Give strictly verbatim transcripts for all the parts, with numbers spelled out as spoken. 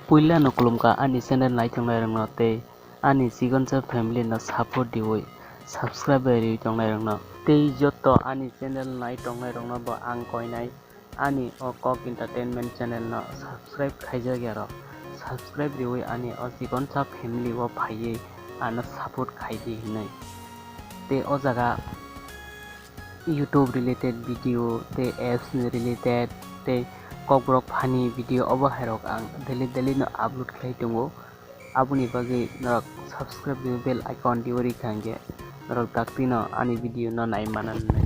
Puila no khulumkha ani channel nai tongnai rokno tei ani chikonsa family no support diwi subscribe bai riwi tongnai rokno. Tei joto ani channel nai tongnai rokno bo ang koinai ani o Kok Entertainment channel no subscribe khaijak ya rok. Subscribe riwi ani o chikonsa family o phaiwi ano support khaidi hinwi. Tei o jaga YouTube related video tei apps ni related tei kokborok funny video obo hai rok ang daily daily no upload khlai tongo. Aboni bagwi norok subscribe ni bell icon diwi rikha hwnkhe norok daktino ani video no nai mana hwnwi.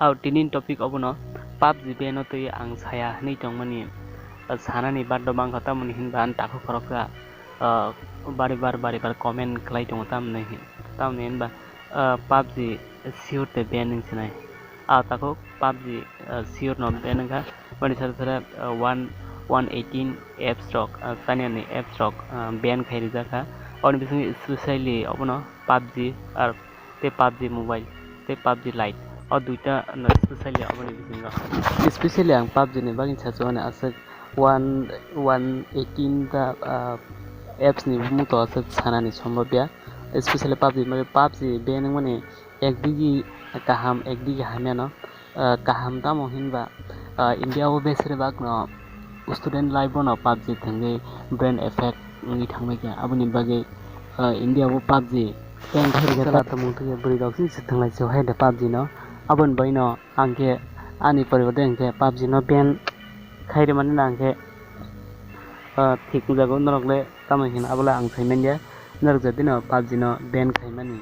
Aw, tini topic obono PUBG ban o twi ang saya hwnwi tongmani, sanani bar do mangkha, tamoni hinba ang takhuk khoroksa, ah, bari bar bari bar comment khlai tongo, tamoni hin-, tamoni hinba, ah, PUBG sure te ban wng sinai. Ah, takhuk PUBG, ah, sure no ban wngkha, bani sara sara, ah, one, one eighteen apps rok, ah, taniani apps rok, ah, ban khai rijak kha. Aboni bisingtwi specially obono PUBG ar tei PUBG Mobile tei PUBG Lite, o duita no specially aboni bisingo. Specially ang PUBG ni bagwi sachu ani aswk one, one eighteen ta, ah, apps ni muto aswk sanani sombab ya. Specially PUBG ni bagwi, PUBG ban wngmani ekdigi kaham, ekdigi hamya no. Ah, kaham tamo hinba, ah, India o besere bak no student life o no PUBG thangwi brain effect wngwi thangbai kha. Aboni bagwi, ah, India o PUBG ban khai rwkha. Chwla tongmung twi bwrwi rok se thanglai se hai da PUBG no. Aboni bagwi no ang khe ani poribar de ang khe PUBG no ban khai rwmani no ang khe, ah, thik wngjago norok le tamo hinwi abo le ang sai manya. Norok jodi no PUBG no ban khai mani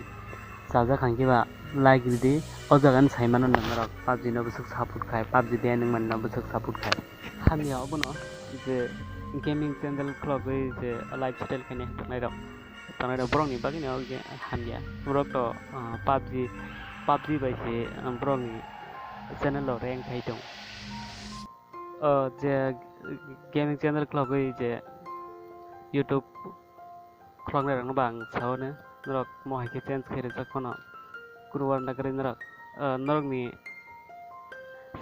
chajak kha hwnkhe ba like ridi, o jaga ni sai mano norok PUBG no bwswk support khai, PUBG ban wngmani no bwswk support khai. Hamya obono je gaming channel khulogwi je lifestyle khainai tongnai rok, tongnai rok borokni bagwino hamya. Borok to, ah, PUBG, PUBG bai se, ah, borokni channel rok rank khai tong. O je gaming channel khulogwi je YouTube khuloknai rokno bo ang sao hwnwi, norok mo hai khe change khe rijak phano, kunu uanw nagari norok, ah, norokni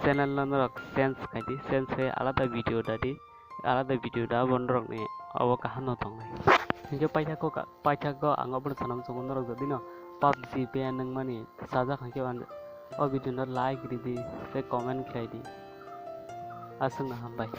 channel no norok change khai di, change khai alada video da di, alada video da bo norokni obo kaham no tongnai. Hinkhe paithago ka-, paithago ang obono sana muchungo, norok jodi no PUBG ban wngmani chajak hinkhe o video no like ridi tei comment khlai di. Aswkno hambai.